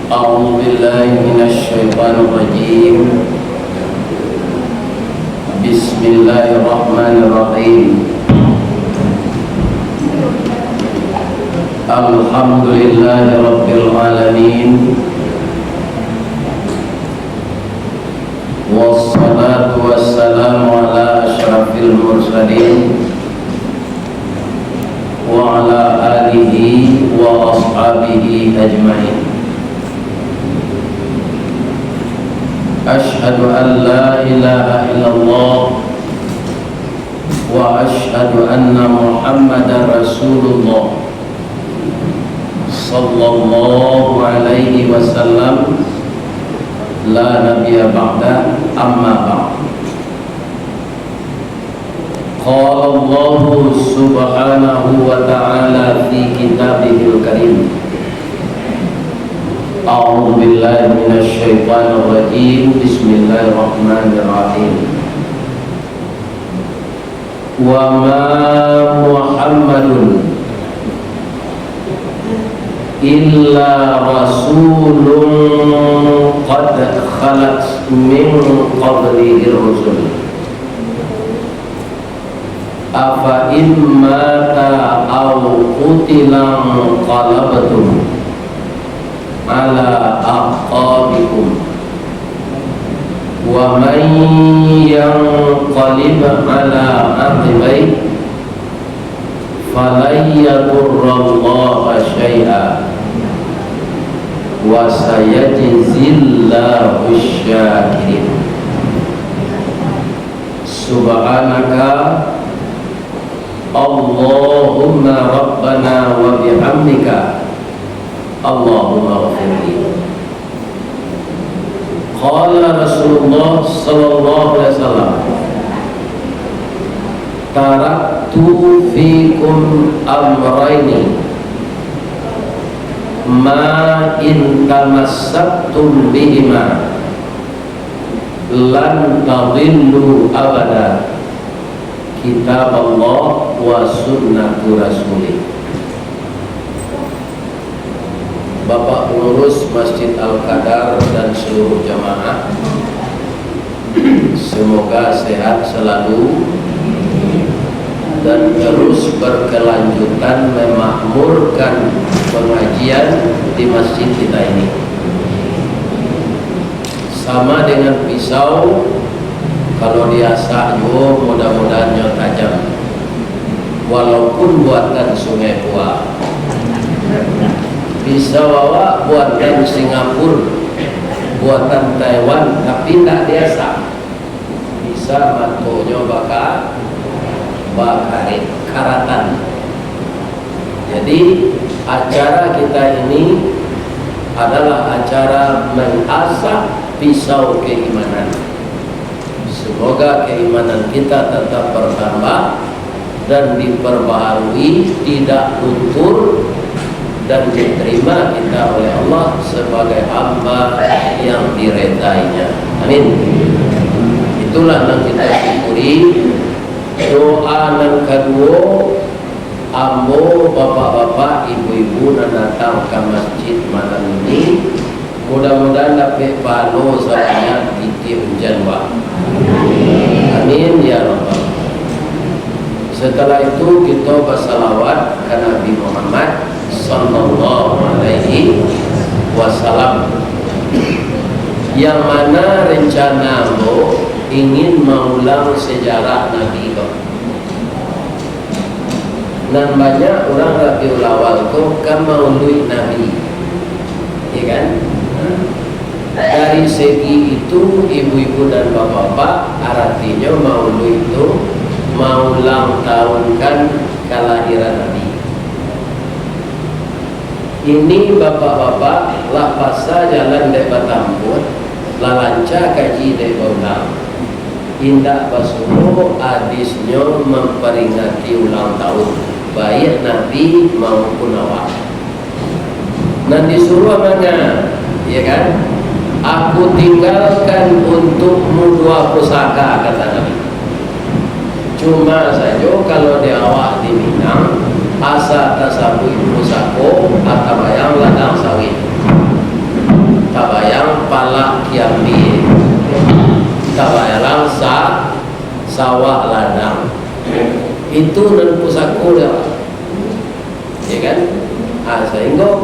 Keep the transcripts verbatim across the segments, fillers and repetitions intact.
أعوذ بالله من الشيطان الرجيم. بسم الله الرحمن الرحيم. الحمد لله رب العالمين. والصلاة والسلام على أشرف المرسلين وعلى آله وأصحابه أجمعين. أشهد أن لا إله إلا الله وأشهد أن محمدا رسول الله. Sallallahu alaihi wasallam, la nabiyya ba'da, amma ba'd. Qala Allahu subhanahu wa ta'ala fi kitabihil karim. A'udzu billahi minasy syaithanir rajim. Bismillahirrahmanirrahim. Wa ma Muhammadun illa rasulun qad khalat min qablihi rusul. Afa in mata aw qutila qalabtum ala aqabikum. Wa man yanqalib ala aqibai falan yadurrallaha syai'a wa sayajzillahu syakirin. Subhanaka Allahumma rabbana wa bihamdika. Allahumma ghafirli. Qala Rasulullah sallallahu alaihi wasallam, taraktu fikum amraini, ma in tamassaktum bihima lan tadillu abada, kitab Allah wa sunnatu rasulih. Bapak Pengurus Masjid Al-Qadar dan seluruh jamaah, semoga sehat selalu dan terus berkelanjutan memakmurkan pengajian di masjid kita ini. Sama dengan pisau, kalau diasak juo, mudah-mudahan nyo tajam. Walaupun buatan Sungai Pua. Pisau awak buatan Singapura, buatan Taiwan, tapi ndak diasak. Bisa matonyo baka-, bakarik, karatan. Jadi, acara kita ini adalah acara mengasah pisau keimanan. Semoga keimanan kita tetap bertambah dan diperbaharui, tidak luntur, dan diterima kita oleh Allah sebagai hamba yang diredainya. Amin. Itulah nan kita syukuri. Doa nan kaduo, ambo, bapak-bapak, ibu-ibu nan datang ka masjid malam ini, mudah-mudahan dapek pahalo sabanyak titiak ujan, Pak. Amin, ya rabbal. Setelah itu, kita basalawat ka Nabi Muhammad sallallahu alaihi wasallam. Yang mana rencana ambo ingin maulang sejarah Nabi ko. Nan banyak urang Rabiul Awal ko kan mauluik Nabi. Ya kan? Dari segi itu, ibu-ibu dan bapak-bapak, aratinyo mauluik tu maulang tahunkan kalahiran Nabi. Ini bapak-bapak lah pasa jalan dek batampuah, lah lanca kaji dek baulang. Indak basuo adisnyo mamperingati ulang tahun, baiak Nabi maupun awak. Nan disuruah manga, ya kan? Aku tinggalkan untukmu dua pusaka, kata Nabi. Cuma sajo, kalau di awak di Minang, asa tasabuik pusako, atabayang ladang sawit.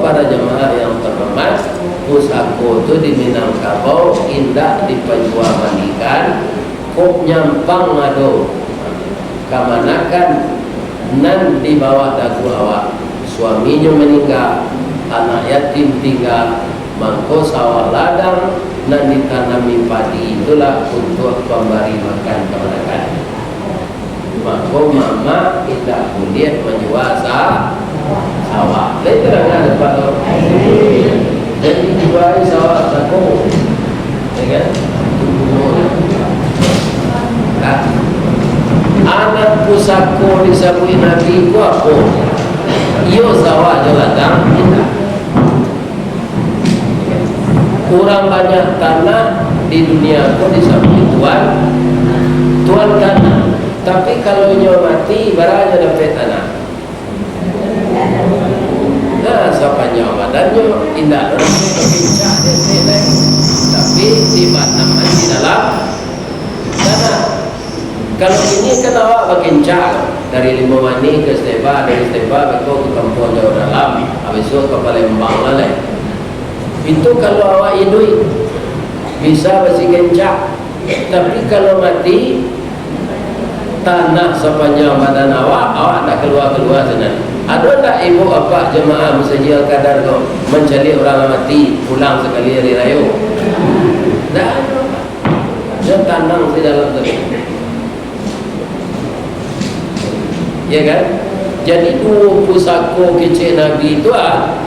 Para jamaah yang terhormat, pusako tu di Minangkabau indak dipajualbalikan, kok nyampang ado kamanakan nan di bawah dagu awak. Suaminyo maningga, anak yatim tingga, mangko sawah ladang nan ditanami padi itulah untuak pambari makan kamanakan. Mako, mamak indak buliah manjua sa-, sawah. Lain terangah dapat tu. Jadi, jua sawah sako. Ya kan? Nah, anak pusako disabuik Nabi ko apo? Iyo sawah jo ladang? Indak. Urang banyak tanah di dunia ko disabuik tuan, tuan tanah. Tapi, kalau inyo mati, bara nyo dapek tanah? Nah, sapanjang badannyo, indak ado dapek bakincak di ateh lai. Tapi, di batang di dalam tanah. Kalau kini kan awak bakincak, dari Limau Manih ka Steba, dari Steba beko ka Kampuang Jauah Dalam, habis tu ka Palembang lah lai. Itu kalau awak iduik, bisa basikincak. Tapi kalau mati, tanah sapanjang badan awak, awak ndak kalua-kalua sinan. Ado ndak ibu apak jamaah Masajik Al-Qadar ko mancaliak urang lah mati, pulang sakali ari rayo? Ndak ado. Jan tanang di dalam tadi. Ya kan? Jadi, duo pusako kecek Nabi tu, ah,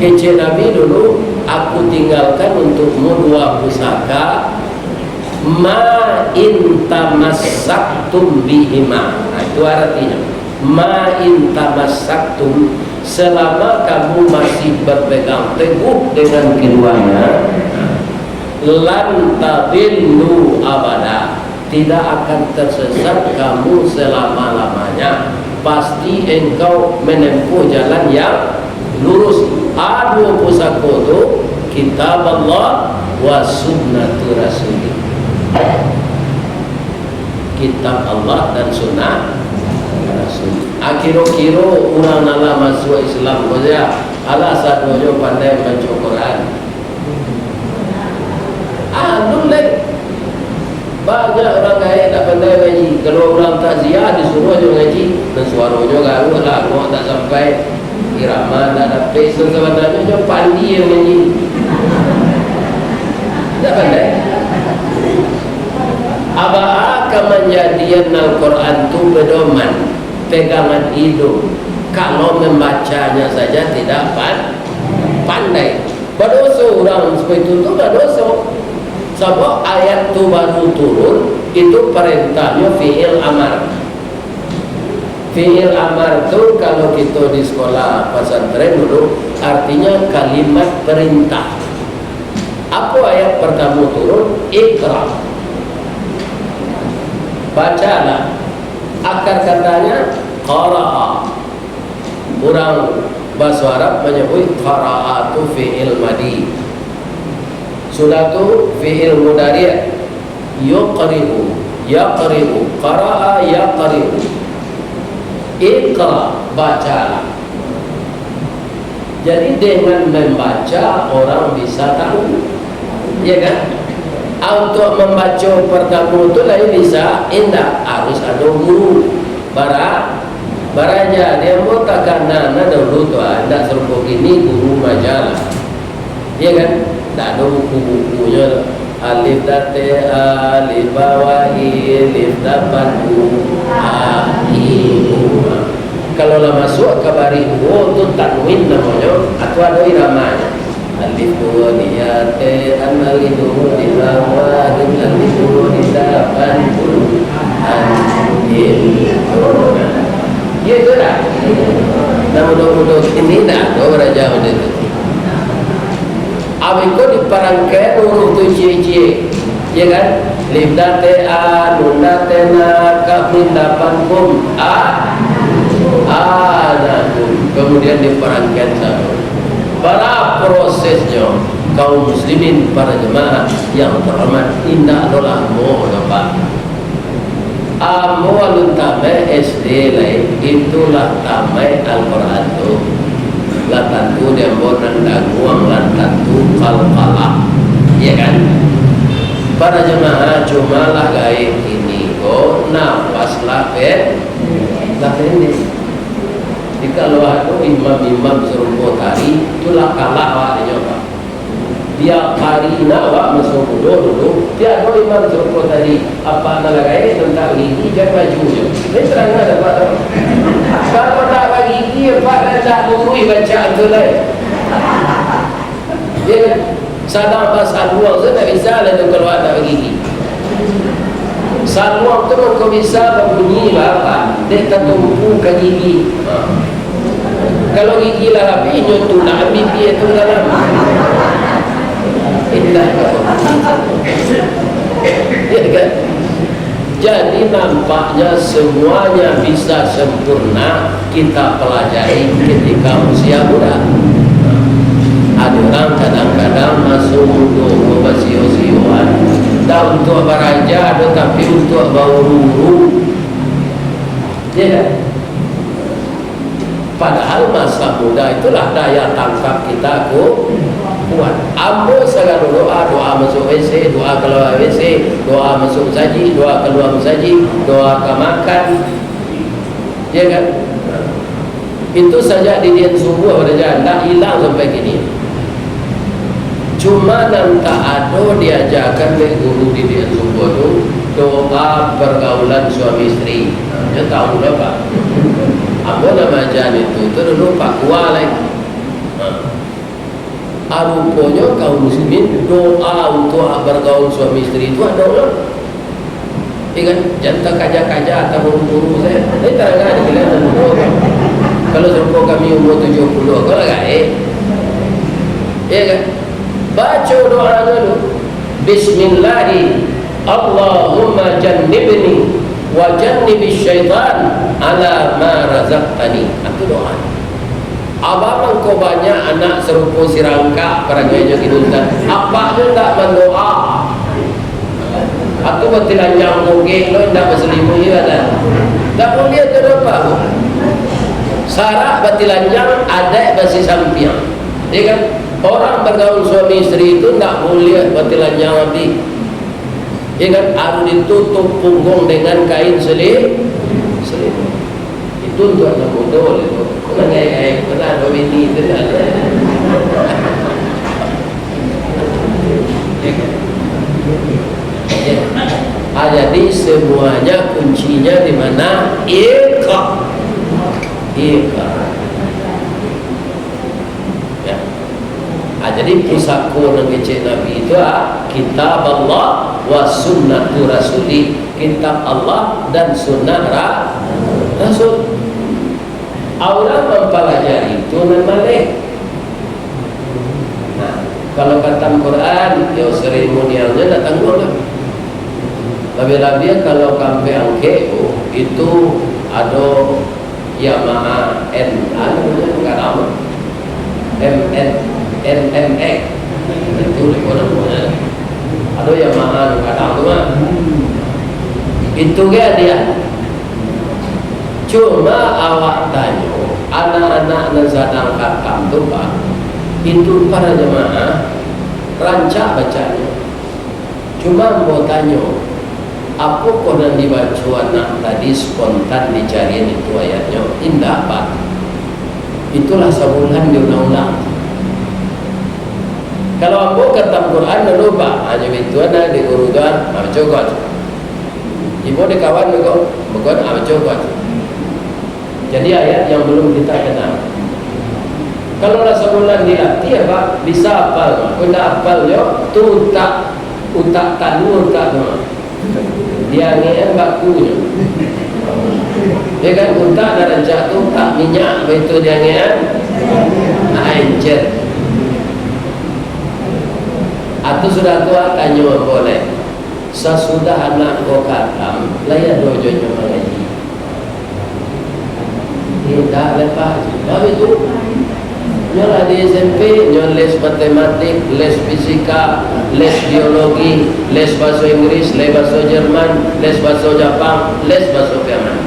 kecek Nabi dulu, "Aku tinggalkan untukmu dua pusaka, ma in tamassaktum bihima." Nah, itu artinya. Ma in tamassaktum, selama kamu masih berpegang teguh dengan keduanya, lan tadillu abada, tidak akan tersesat kamu selama-lamanya. Pasti engkau menempuh jalan yang lurus. A, duo pusako tu, kitab Allah wa sunnatu Rasulih. Kitab Allah dan sunnah Rasul. Ah, kiro-kiro urang nan lah masuak Islam ko sajo, alah sadonyo pandai mambaco Quran. Alun lai. Banyak urang gaek ndak pandai ngaji. Kalau urang takziah disuruah jo ngaji, nan suaronyo garuah lah, angok tak sampai, irama ndak dapek. Sabananyo nyo pandai ngaji. Ndak pandai. Abaa ka manjadian Al-Quran tu pedoman, pegangan iduik, kalau membacanya saja tidak pan-, pandai? Badoso urang seperti itu tu, badoso. Sabab ayat tu baru turun, itu parantahnyo fi'il amar. Fi'il amar tu, kalau kito di sekolah pasantren dulu, artinyo kalimat perintah. Apo ayat partamo turun? Iqra. Bacalah. Akar katanya, qara'a. Urang baso Arab manyabuik qara'a tu fi'il madi. Sudah tu fi'il mudari'. Yuqri'u, yaqri'u, qara'a yaqri'u. Iqra, bacalah. Jadi, dengan membaca, orang bisa tahu. Ya kan? Ah, untuk mambaco partamo tu lai bisa, indak, harus ado guru. Bara-, baraja, di ambo takana nan dahulu tu, ah, indak sarupo kini guru maaja lah. Iya kan? Ndak ado buku-bukunyo tu. Alif date, alif bawahi, alif dapan, u, a, i, u. Kalau lah masuak ka barih duo tu tanwin namonyo, atau ado iramanyo. Alif duo di ate, an alif duo di bawah, alif duo di dapan, u, an, i, u. Iya tu lah. Nah, mudo-mudo kini ndak ado baraja model tu. Abih ko diparangkaian huruf tu ciek-ciek, ya kan? Lif date a, nun date na, kaf mim dapan kum, a, a, na, kum. Kemudian diparangkaian satu. Bara prosesnyo, kaum muslimin, para jemaah yang terhormat, indak adolah mo, Pak. Ambo alun tamaik S D lai, itulah tamaik Al-Quran tu. Lah tantu di ambo nan danguang, lah tantu kalkalah. Iya kan? Para jamaah, cuma lah gaek kini ko, napas lah pen-, lah pendek. Jikalau ado imam-imam sarupo tadi, tu lah kalah awak dinyo, Pak. Tiap hari nak awak maso mudo dulu, tiap ado imam sarupo tadi, apak nan lah gaek, nan tak bagigi, jan baju jo. Ini terang ado, Pak, tu. Kalau tak bagigi, apak nan tak luruih bacaan tu lai. Ya kan? Sadang basaluang tu tak bisa lah tu kalau tak bagigi. Saluang tu mangko bisa babunyi lah, Pak. Dek tatumpu ka gigi. Ha. Kalau gigi lah abih, inyo tu nak ambil piye tu dalam. Indah. Ya kan? Jadi, nampaknya semuanya bisa sempurna kita pelajari ketika usia muda. Ada orang kadang-kadang maso mudo ko basio-sioan, dak untuak baraja doh, tapi untuak bauru-uru. Ya kan? Padahal masa muda itulah daya tangkap kita ku-, kuat. Ambo sagalo doa, doa masuk W C, doa kalua W C, doa masuk masajik, doa kalua masajik, doa ka makan. Ya kan? Itu sajak didian subuah baraja, ndak ilang sampai kini. Cuma nan tak ado diajakan dek guru didian subuah tu, doa pergaulan suami isteri. Nah, nyo tahu lah, Pak. Ambo nan maaja itu tu dulu Pak Kua lai. Nah. Aruponyo kaum muslimin doa untuak bergaul suami isteri tu ado lah. Iya kan? Jan takaja-kaja atau buru-buru sajo. Tapi tarang di pilihan umur. Kalau sarupo kami umur tujuh puluh, kau lah gaek. Iya kan? Baco doa dulu. Bismillahi, Allahumma jannibni wa jannibis syaitan ala ma razaqtani. Itu doa. Abah mangko banyak anak sarupo sirangkak parangainyo kini, Ustaz. Apaknyo ndak mandoa. Atu batilanjang bogek lo, indak basalimuik, iyo kan? Ndak buliah tu doh, Pak. Sarak batilanjang, adaik basisampiang. Iyo kan? Orang bergaul suami isteri itu ndak buliah batilanjang abih. Iyo kan? Harus ditutup punggung dengan kain seli-, selimut. Itu untuak anak mudo lah tu. Kok nan gaek-gaek, kok nan ado bini tu lah. Ah, jadi semuanya kuncinya di mana? Iqra. Iqra. Ya. Ah, jadi pusako nan kecek Nabi itu, ah, kitab Allah wa sunnatu Rasulih. Kitab Allah dan sunnah Ra-, Rasul. Urang mampalajari itu nan maleh. Nah, kalau khatam Quran, yo seremonialnyo ndak tangguang lah. Labiah-labiah kalau kampek angkek tu, itu ado Yamaha N, anu nyo, kadang M N, N M X. Itu leko namonyo. Ado Yamaha kadang tu mah. Itu ge hadiah. Cuma awak tanyo, anak-anak nan sadang khatam tu, Pak, itu para jamaah rancak bacanyo. Cuma ambo tanyo, apokoh nan dibaco anak tadi spontan dicarian itu ayatnyo? Indak, Pak. Itulah sabulan diulang-ulang. Kalau ambo khatam Quran dulu, Pak, hanyo itu aja di guru tu, ah, baco ko. Tibo di kawan ko, bukan, ah, baco ko. Jadi ayat yang belum kita kenal. Kalau lah sabulan dilatih, Pak, bisa apal. Kok indak apal yo, tu utak, utak tanu, utak tu. Diangekan bakunyo. Ya kan, utak dah rancak tu, utak minyak, baitu diangekan. Ah, encer. Atu sudah tu, ah, tanyo ambo lai. Sasudah anak ko khatam, lai ado jo nyo mangaji? Indak lai, Pak. Tapi tu, nyo lah di S M P, nyo les matematik, les fisika, les biologi, les bahaso Inggris, les bahaso Jerman, les bahaso Japang, les bahaso Piaman.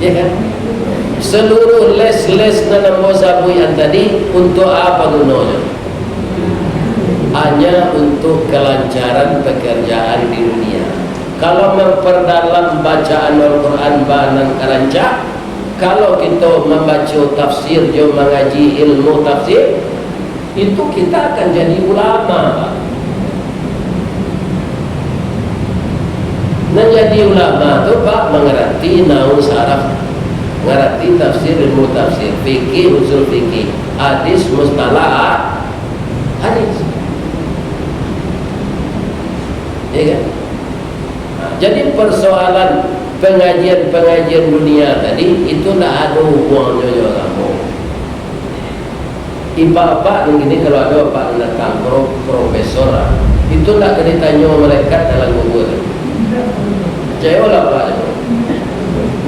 Ya kan? Seluruh les-les nan ambo sabuikan tadi, untuk apa gunonyo? Hanya untuk kelancaran pekerjaan di dunia. Kalau memperdalam bacaan Al-Quran ba nan ka rancak, kalau kito mambaco tafsir jo mangaji ilmu tafsir, itu kita akan jadi ulama, Pak. Nan jadi ulama tu, Pak, mangarati nahwu saraf, mangarati tafsir, ilmu tafsir, fikih, usul fikih, hadis, mustalah hadis. Ya kan? Nah, jadi persoalan pengajian-pengajian dunia tadi itu ndak ado hubungannya jo agamo. Ipak-ipak nan kini, kalau ado apak nan datang, pro-, profesor lah, itu ndak ka ditanyo malaikat dalam kubur. Picayolah, Pak.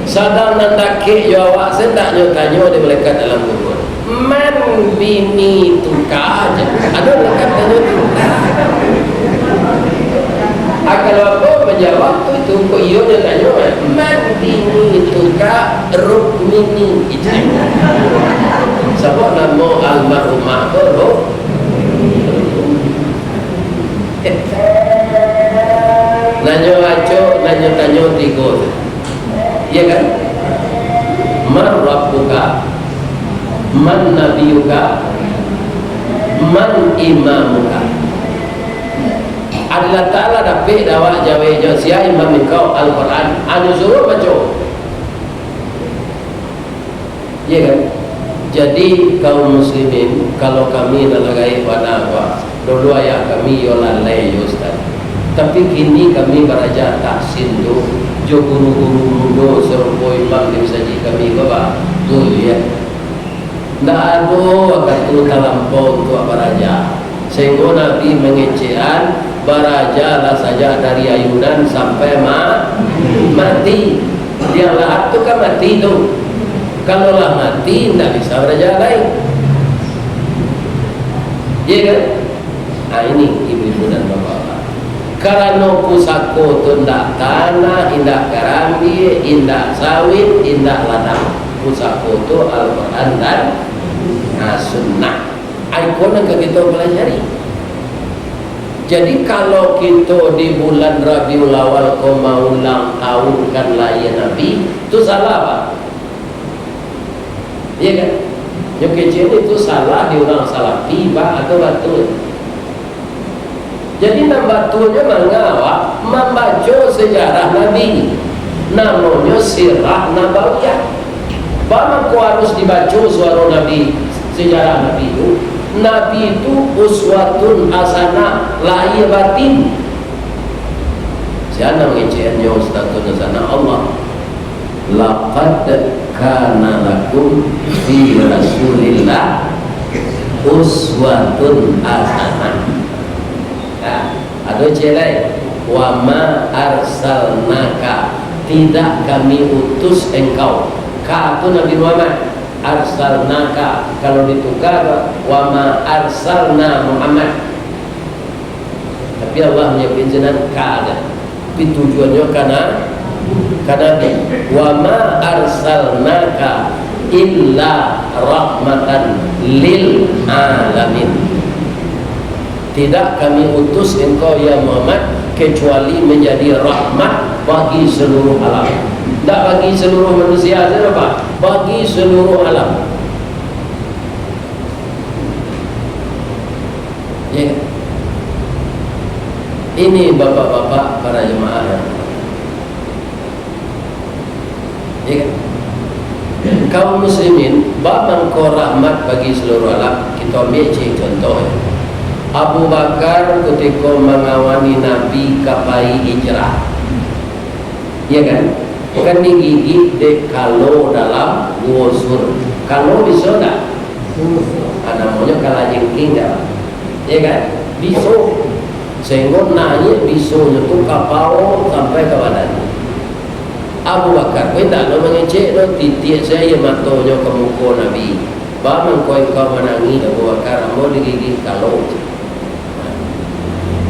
Sadang nan dakek jo awak se ndak nyo tanyo dek malaikat dalam kubur. "Man bini tuka?" Ado malaikat tanyo tuka. Ah, kalau ambo manjawab tu, itu kok iyo nyo tanyo, "Man bini tuka?" "Rukmini." Sabab namo almarhumah ko Ruk-, nanyo acok, nanyo tanyo tigo tu. Iya kan? "Man rabbuka? Man nabiyuka? Man imamuka?" Allah Ta'ala dapek dek awak jawek jo, "Sia imam engkau?" "Al-Quran." Anu suruh baco. Iya kan? Jadi, kaum muslimin, kalau kami nan lah gaek bana ko, dulu ayah kami yo lalai yo, Ustaz. Tapi kini kami baraja tahsin tu, jo guru-guru mudo sarupo imam di masajik kami ko, Pak. Betul, ya. Ndak ado wakatu talampau untuak baraja. Sahinggo Nabi mangecekan, baraja lah sajak dari ayunan sampai ma-, mati. Yang lahat tu kan mati tu. Kalau lah mati, ndak bisa baraja lai. Iya kan? Nah, ini ibu-ibu dan bapak-bapak. Karano pusako tu indak tanah, indak karambia, indak sawit, indak ladang. Pusako tu Al-Quran dan, nah, Sunnah. Iko nan ka kito pelajari. Jadi, kalau kito di bulan Rabiul Awal ko maulang tahunkan lahia Nabi, tu salah, Pak. Iya kan? Nyo kecek ni tu salah di urang Salafi, Pak, atau batua? Jadi, nan batuanyo manga awak mambaco sejarah Nabi. Namonyo Sirah Nabawiyah. Baa mangko harus dibaco suaro Nabi, sejarah Nabi tu? Nabi tu uswatun hasanah, lahia batin. Sia nan mangecekannyo uswatun hasanah? Allah. "Laqad kana lakum fi Rasulillah uswatun hasanah." Nah, ado ciek lai, "Wa ma arsalnaka," tidak kami utus engkau. Ka tu Nabi Muhammad, arsalnaka, kalau dituka, "Wa ma arsalna Muhammad." Tapi Allah manyabuik sinan ka aja. Tapi tujuannyo kana, ka Nabi. "Wa ma arsalnaka illa rahmatan lil alamin." Tidak kami utus engkau, ya Muhammad, kecuali menjadi rahmat bagi seluruh alam. Ndak bagi seluruh manusia saja, Pak. Bagi seluruh alam. Ya. Ini bapak-bapak para jemaah yang, ya kan? Kaum muslimin, baa mangko rahmat bagi seluruh alam. Kita ambil cek contoh, ya. Abu Bakar ketika mengawani Nabi ka pai hijrah. Iya kan? Kan digigik dek kalo dalam gua Sur. Kalo bisa ndak? Ah, namonyo kalajengking dah. Iya kan? Biso. Sehinggo naiak bisonyo tu ka paok sampai ka badan. Abu Bakar pun indak lo mangecek doh, titiak sajo matonyo ka muko Nabi. Baa mangko engkau manangih, Abu Bakar, ambo digigik kalo.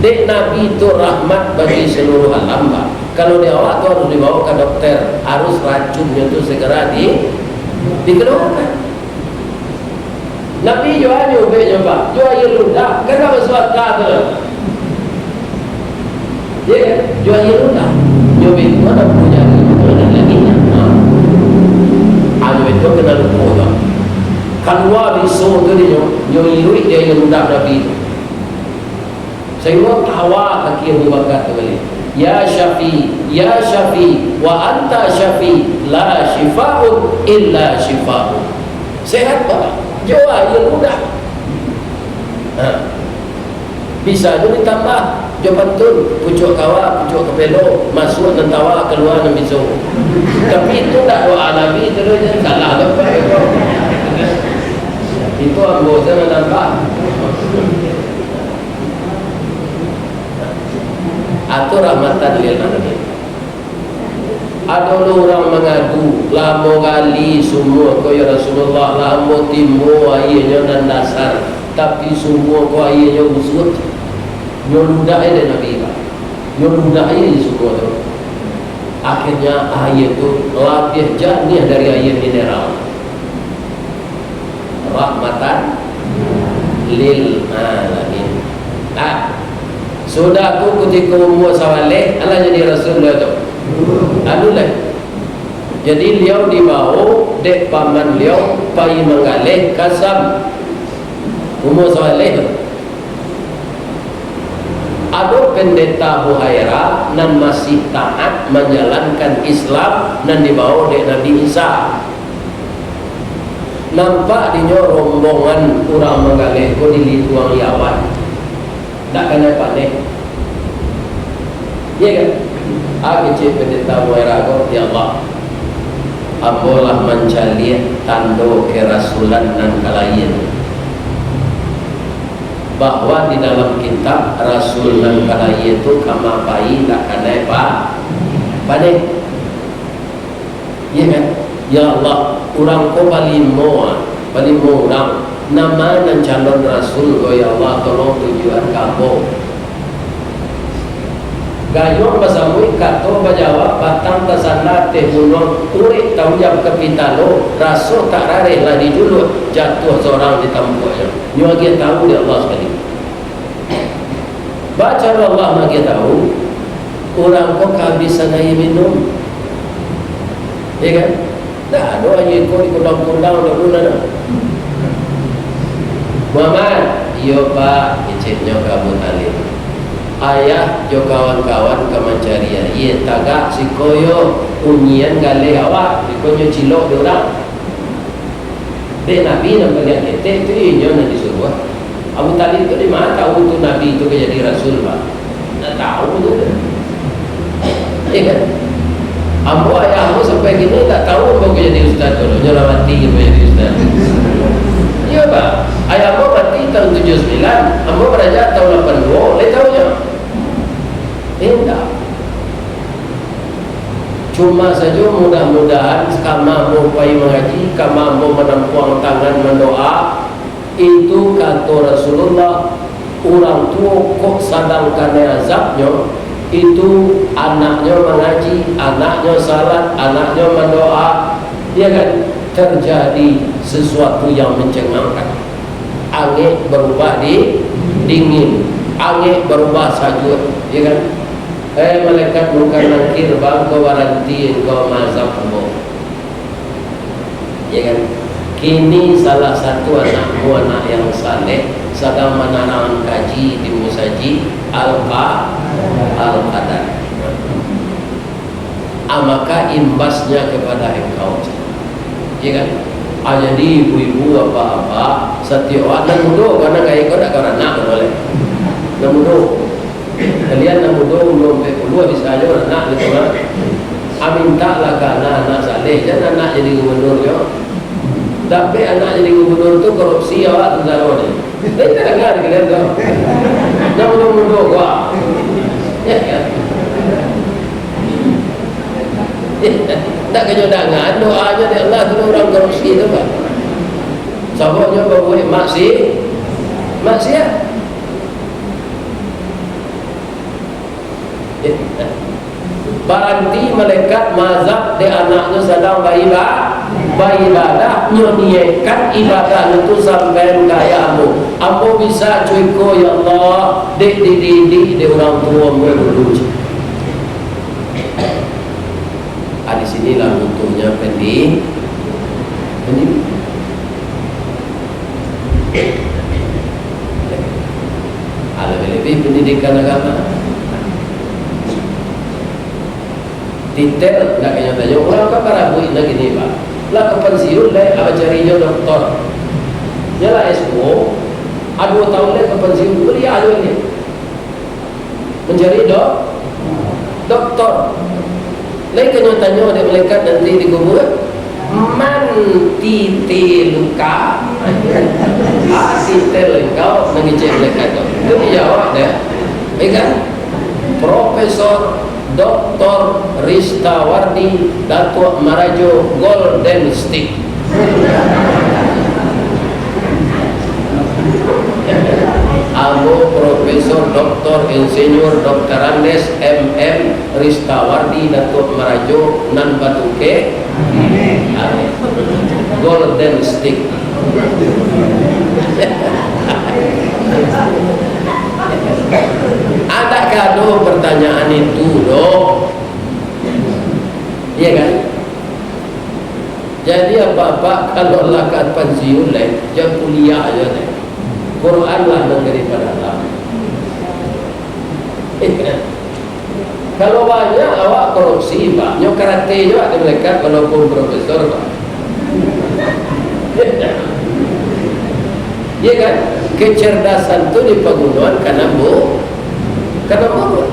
Dek Nabi tu rahmat bagi seluruh alam, Pak. Kalau di awak tu harus dibawa ka dokter, harus racunnyo tu segera di-, Dikeluarkan. Nabi jo aia ubeknyo, Pak, jo aia ludah, kan ndak masuak aka tu. Yo kan? Jo aia ludah. Nyo beko nak punyo aia ludah dan lagi nyo. Ha. Aia itu kena lupo tu. Kalua biso tu dinyo, nyo iruik di aia ludah Nabi tu. Sahinggo tawa kaki Abu Bakar tu baliak, "Ya Syafi, ya Syafi, wa anta Syafi, la syifa'un illa syifa'un." Sehat, Pak. Jo aia ludah. Ha. Bisa jo ditambah jo pantun, pucuak kawa, pucuak kapelo, masuak nan tawa, kalua nan biso. Tapi itu ndak doa Nabi, itu doh jan salah tu, Pak. Itu ambo sajo nan nambah. Atau rahmatan lil alamin. Ado lo urang mangadu, "Lah ambo gali sumua ko, ya Rasulullah, lah ambo timbo aianyo nan dasar, tapi sumua ko aianyo busuak." Nyo ludah dek Nabi, Pak. Nyo ludah sumua tu. Akhirnya aia tu labiah janiah dari aia mineral. Rahmatan lil alamin. Nah, sudah tu kutiko umua sabaleh, alah jadi rasul baliau tu. Anu lah. Jadi, baliau dibawo dek paman baliau pai manggaleh ka Syam. Umua sabaleh tu. Ado Pendeta Buhaira nan masih taat manjalankan Islam nan dibawo dek Nabi Isa. Nampak dinyo rombongan urang manggaleh ko di lingkuang Yawan. Ndak kanai paneh. Iyo kan? Ah, kecek Pendeta Buhaira ko, "Ya Allah, ambo lah mancaliak tando kerasulan nan ka lahia tu, bahwa di dalam kitab rasul nan ka lahia tu kama pai ndak kanai pa-, paneh." Iyo kan? Ya Allah, urang ko balimo, ah, balimo urang. Nama nan calon rasul ko, ya Allah, tolong tunjuakan ka ambo. Gayuang basamuik, kato bajawab, batang tasanda ateh gunuang, urek taujam ka pitalo, raso tak rareh lah dijuluak, jatuah sorang di tampuaknyo. Nyo agiah tahu dek Allah sakali. Bacaro Allah maagiah tahu, urang ko kabisan aia minum. Iyo kan? Ndak ado aia iko di kundang-kundang, ndak guna doh. "Muhammad." "Iyo, Pak," keceknyo ka Abu Thalib. "Ayah jo kawan-kawan ka mancari aia, tagak siko yo, unyian galeh awak, iko nyo cilok dek urang." Dek Nabi nan paliang ketek tu, inyo nan disuruah. Abu Thalib tu di ma tahu tu Nabi tu ka jadi rasul, Pak? Ndak tahu tu. Iyo kan? Ambo, ayah ambo sampai kini ndak tahu ambo ka jadi ustaz tu, nyo lah mati ambo jadi ustaz. Iyo, Pak. Ayah ambo mati tahun tujuh sembilan, ambo baraja tahun lapan duo, lai tahu nyo? Indak. Cuma sajo mudah-mudahan kama ambo pai mangaji, kama ambo manampuang tangan mandoa, itu kato Rasulullah, urang tuo kok sadang kanai azabnyo, itu anaknyo mangaji, anaknyo salat, anaknyo mandoa, iyo kan, terjadi sesuatu yang mencengangkan. Angek barubah di dingin, angek barubah sajuak, iyo kan? Eh, malaikat Mungkar Nangkir, baa ko baranti engkau maazab ambo? Iyo kan? Kini salah satu anakmu, anak yang saleh, sadang manarangan kaji di musajik Al-Qa-, Al-Qadar. Ah, maka imbasnya kepada engkau. Iyo kan? Ah, jadi ibu-ibu, apak-apak, satiok awak nan mudo, karano gaek ko dak ka baranak, boleh. Nan mudo. Kalian nan mudo, umur ampek puluah, bisa ajo baranak gitu kan. Ah, mintaklah ka anak-anak saleh, jan anak jadi gubernurnyo. Dapek anak jadi gubernur tu korupsi awak tantaro ni. Lai tadanga di kalian tu? Nan mudo-mudo ko. Ndak kanyo dangaan doanyo dek Allah tu urang korupsi tu, Pak. Sababnyo babuek maksi-, maksiat. Baranti malaikat maazab dek anaknyo sadang baiba-, Baibadah, nyo niaikkan ibadah itu sampaian ka ambo. Ambo bisa cuko, ya Allah, dek dididik dek urang tuo ambo dulu. Ah, di sinilah butuhnya pendi-, pendidikan. Ah, lebih-lebih pendidikan agama. Titel, ndak kanyo tanyo. Urang kan barabuik nan kini, Pak. Lah ka pansiun, lai, ah, cari jo doktor. Nyo lah S duo, ah, duo taun lai ka pansiun, kuliah jo ni. Mancari dok-, doktor. Lai kanyo tanyo dek malaikat nanti di kubua, "Man titeluka?" Ah, titel engkau, mangecek malaikat tu. Tu dijawab dek, ya kan? Profesor Doktor Ristawardi Datuak Marajo Golden Stick. Ambo Profesor Doktor Insinyur Doktor Andes M M Ristawardi Datuak Marajo nan batungkek. Golden Stick. Ado ka ado pertanyaan itu doh. Iya kan? Jadi, apak-apak kalau lah ka pansiun lai, jan kuliah ajo deh. Quran lah nan ka dipadalam. Kalau banyak awak korupsi, Pak, nyo karate jo dek malaikat walaupun profesor, Pak. Iya kan? Kecerdasan tu dipagunoan ka nan bu-, ka nan buruak.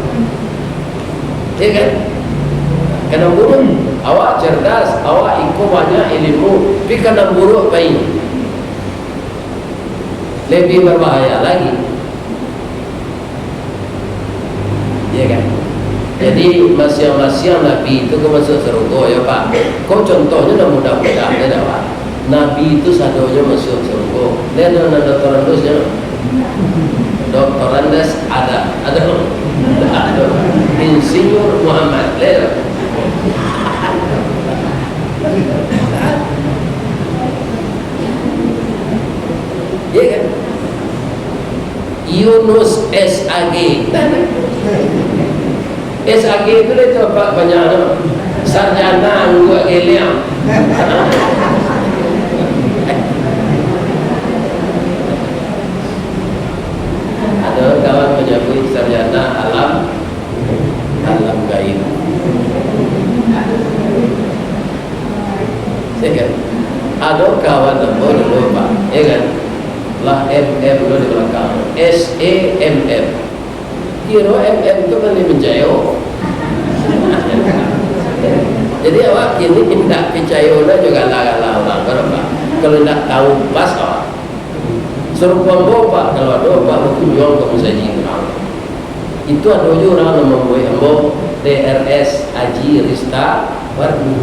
Iya kan? Ka nan buruak. Awak cerdas, awak iko banyak ilimu, tapi ka nan buruak pai. Lebih berbahaya lagi. Iya kan? Jadi, masiang-masiang nabi itu ka masuak sarugo, yo, Pak. Ko contohnyo nan mudah-mudah, yo, dah, Pak. Nabi itu sadonyo masuak sarugo. Lihat nan doktor Andus, yo. Doktor Andes ada, ada. Insinyur Muhammad, lihat. Iya kan? Yunus S A G. S A G tu lah tu, Pak, banyak tu. Sarjana angguak geliang. Ada kawan manyabuik sarjana alam, alam gaib. Saya kan, ado kawan ambo dulu, Pak, ya kan? Lah M M dulu di balakang. S E M M. Kiro M M tu kan dia menjayo. Jadi, awak kini indak picayo lah jo gala-gala urang, kan, Pak? Kalau indak tahu pas, awak. Sarupo ambo, Pak, kalau ado, Pak, bakunjuang ka musajik urang. Itu ado juo urang nan mambuek ambo D R S Haji Rista Wardi.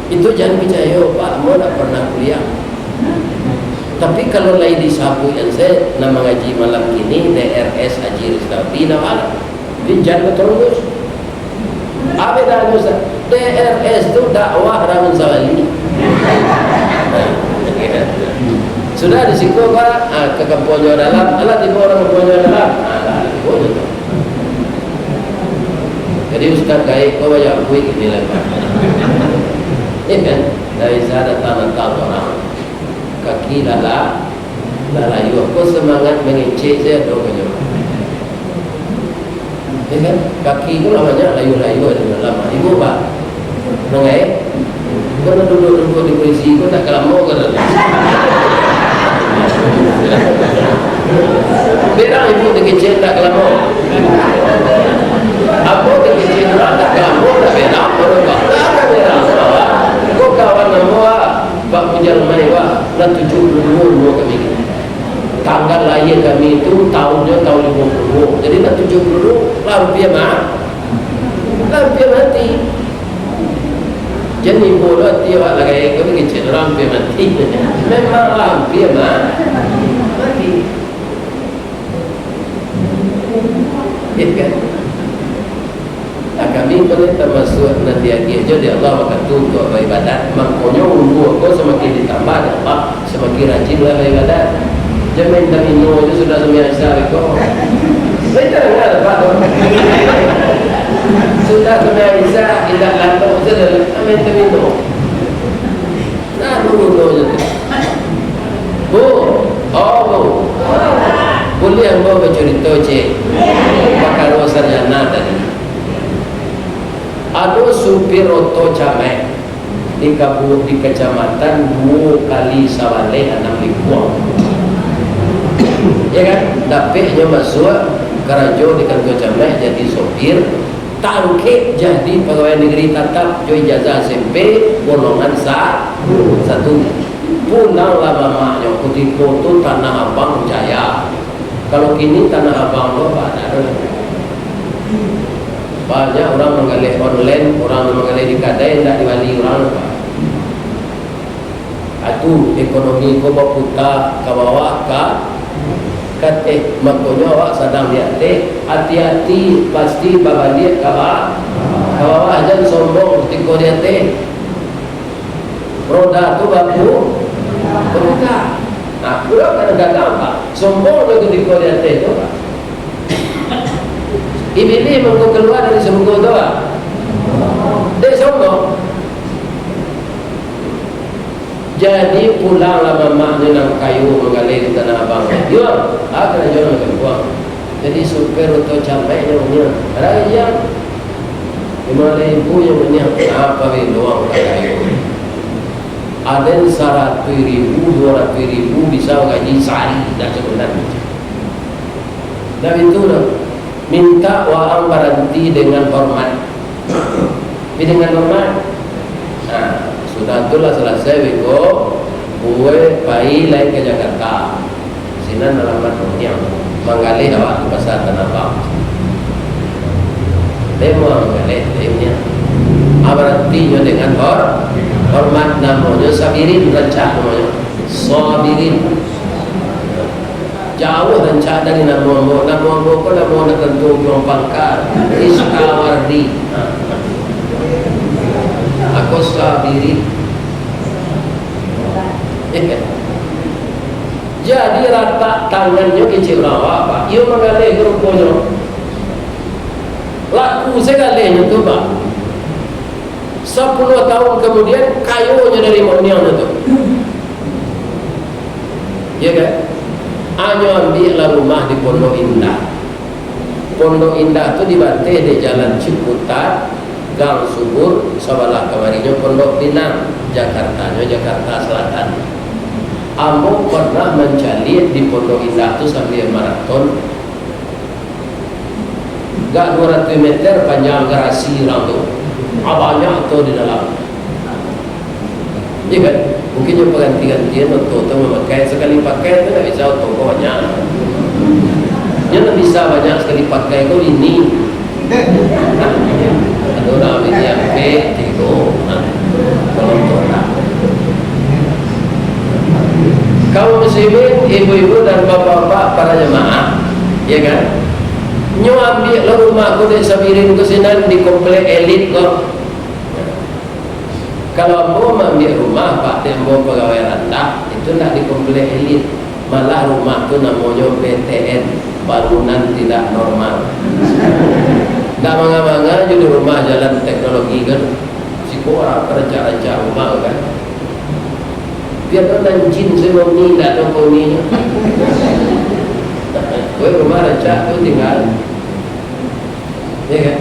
Itu jan picayo, Pak, ambo ndak pernah kuliah. Tapi kalau lai disabuik an se, nan mangaji malam kini D R S Haji Rista Wardi, ndak alah. Jadi jan batarus. Apo bedanyo, Ustaz? D R S tu dakwah Raun Sawali. Sudah di siko, Pak, ah, ka kampuang Jawa Dalam. Alah tibo urang kampuang Jawa Dalam. Ah, lah, tibo je tu. Jadi, ustaz gaek ko banyak buik iko lah, Pak. Iyo kan? Dari saya datang-datang urang. Kaki lah, lah, lah layuah. Ko semangat mangecek sajo ado ko nyo. Iyo kan? Kaki ko lah banyak layuah-layuah di dalam. Ibu, Pak, mangaek? Ko nan duduak-duduak di kurisi ko ndak ka lamo ko tu? Berang ibu dikecek ndak ka lamo. Ambo dikecek urang ndak ka lamo, ndak berang, Pak. Ndak ka berang, Pak. Ko kawan ambo, Pak, Pak Mujal Mai, Pak, lah tujuah puluah duo umua kami. Tanggal lahia kami tu, tahunnyo tahun limo puluah duo. Jadi, lah tujuah puluah duo, lah ampia ma-, lah ampia mati. Jan ibo lo ati awak lah, gaek ko kecek urang ampia mati. Memang lah ampia ma-, mati. Ya kan? Nah, Kami ko lai tamasuak nan diagiah jo dek Allah wakatu untuak baibadat. Mangkonyo umua ko samakin ditambah dek Allah, samakin rajinlah baibadat. Jan main domino jo sudah sumbayang Isya ko. Lai tadanga dek Apak tu. Sudah sumbayang Isya, indak lalok sajo main domino. Nah, tu gunonyo tu. Bu, oh, Bu. Buliah ambo bacurito, ciek? Pakaro sarjana tadi. Ado supir oto camaik di kabu-, di kacamatan duo kali sabaleh anam lingkuang. Ya kan? Dapeknyo masuak karajo di kantua camaik jadi sopir, tangkek jadi pagawai nagari tatap jo ijazah S M P golongan sa-, satu. Pulanglah mamaknyo, kutiko tu Tanah Abang jaya. Kalau kini Tanah Abang tu apa? Ndak ado. Banyak urang manggaleh online, urang manggaleh di kadai, indak dibali urang, Pak. Atu, ekonomi ko baputa ka bawah, ka, ka ateh. Makonyo awak sadang di ateh, ati-ati, pasti babaliak ka ba-, ka bawah. Jan sombong kutiko di ateh. Roda tu bapu-, baputa. Nah, urang kadang-kadang, Pak, sombong jo kutiko di ateh tu, Pak. Ibilih mangko kalua dari sarugo tu, Pak. Dek sombong. Jadi, pulanglah mamaknyo nan kayo manggaleh di Tanah Abang. Yo, ah, karajo nan kayo. Jadi, supir oto camaik nyo nyo. Ada yang limo ribu nyo nyo, apa be doang ka kayo. Aden saratuih ribu, duo ratuih ribu bisa gaji sahari, dah sabulan. Dah itu dah. Minta waang baranti dengan hormat. Tapi dengan hormat. Nah, sudah tu lah salasai beko, buek pai lai ka Jakarta. Sinan alamat Oniang. Manggaleh awak di Pasar Tanah Abang. Demo manggaleh, demo. Ah, barantinyo dengan hor-, hormat, namonyo Sabirin, rancak namonyo. Sabirin. Jauah rancak dari namo ambo. Namo ambo ko namo nan tantu ujuang pangka. Ristawardi. Ako Sabirin. Jadi, ratak tangannyo kecek urang awak, Pak. Iyo manggaleh ruponyo. Laku sagalehnyo tu, Pak. Sapuluah tahun kamudian, kayonyo dari Mak Oniang tu. Iyo kan? Anyo ambiaklah rumah di Pondok Indah. Pondok Indah tu dibateh dek Jalan Ciputat, Gang Subur, sabalah kamarinyo Pondok Pinang, Jakartanyo Jakarta Selatan. Ambo pernah mancaliak di Pondok Indah tu sambia maraton. Gak duo ratuih meter panjang garasi urang tu. Ah, banyak oto di dalam. Iyo kan? Mungkin nyo paganti-gantian oto tu mamakai. Sakali pakai tu ndak bisa oto ko banyak. Nyo nan bisa banyak sakali pakai ko lini. Ado urang lini ampek, tigo. Nah, kalau oto ndak. Kaum muslimin, ibu-ibu dan bapak-bapak, para jemaah, ya kan? Nyo ambiak lo rumah ko dek Sabirin ko sinan di komplek elit ko. Kalau ambo maambiak rumah, Pak, dek ambo pagawai randah, itu ndak di komplek elit. Malah rumah tu namonyo B T N, bangunan tidak normal. Ndak manga-manga jo di rumah jalan teknologi kan. Siko urang rancak-rancak rumah kan. Biar tu nan jin se mauni, ndak ado kauninyo. Weh, rumah rancak tu tingga. Ya kan?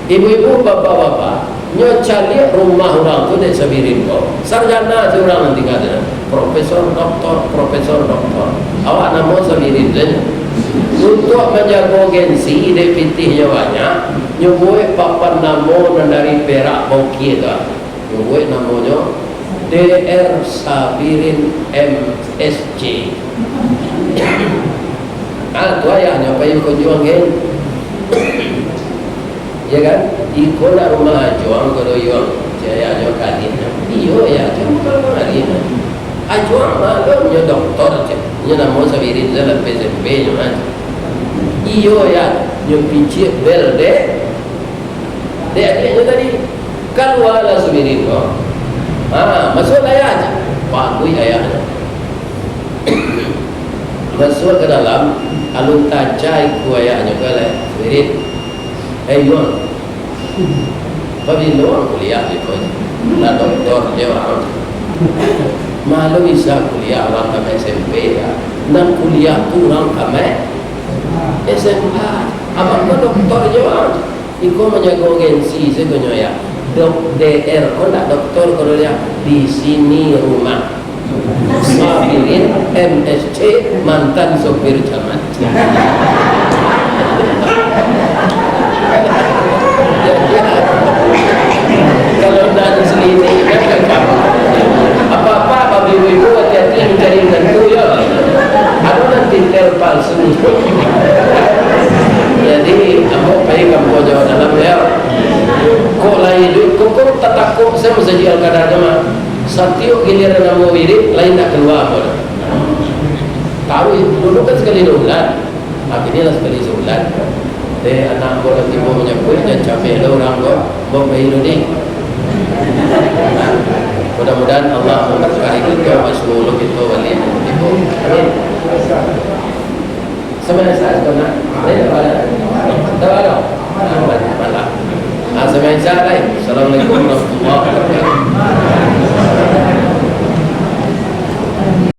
Ibu-ibu, bapak-bapak, nyo caliak rumah urang tu dek Sabirin ko. Sarjana se urang nan tingga tu. Profesor, doktor, profesor, doktor. Awak namo Sabirin sajo. Untuak manjago gengsi, dek pitihnyo banyak, nyo buek papan namo nan dari perak bokeh tu. Buek namonyo D R Sabirin M S C. Ah, tu ayahnyo pai ko juang, geng. Ya kan? Iko nak rumah ajuang, kalau yuang, cek ayahnyo kadin. Iyo, ya, ajuang bukan kadin. Ajuang maklum nyo doktor, cek. Nyo namo Sabirin, saya lah P S M P nyo, kan. Iyo, ya, nyo picik bel dek Dek adiaknyo tadi, kalualah si Wirid ko. Ha, masuaklah ayah. Paguik ayahnyo. Masuak ka dalam, alun taca ikua ayahnyo ko lai, si Wirid. Eh, Yun, pabilo ang kuliah ko? Lah doktor se ang. Ma lo bisa kuliah urang tamaik S M P, yo. Nan kuliah tu urang tamaik S M A. Abang ko doktor se ang. Iko manjago gengsi sajo nyo, yo. Dok D R ko ndak doktor ko doh, yo. Di sini rumah. Sabirin, M S C, mantan sopir camat. Kalau ndak disini, kan, kan, apa-apa, bapak ibu-ibu, hati-hati mancari minantu, yo. Ado nan titel palsu. Jadi, ambo pai ka Ambo Jawa Dalam, yo. Kok lai duit, kok, kok tatakuk sajo masajik Al-Qadar tu mah. Satiok giliran ambo wirid, lai indak kalua ambo tu. Tahu, dulu kan sakali duo bulan. Kini lah sakali sabulan. Deh, anak ambo lah tibo manyabuik, jan cameh lah urang ko, ambo pai dulu ni. Nah, mudah-mudahan Allah mambarakahi kito, masuo kito baliak tibo. Amin. Sampai saat ko nak. Amin. Dah malam. Dah malam. Ah, sampai saat lain. Assalamualaikum warahmatullahi wabarakatuh.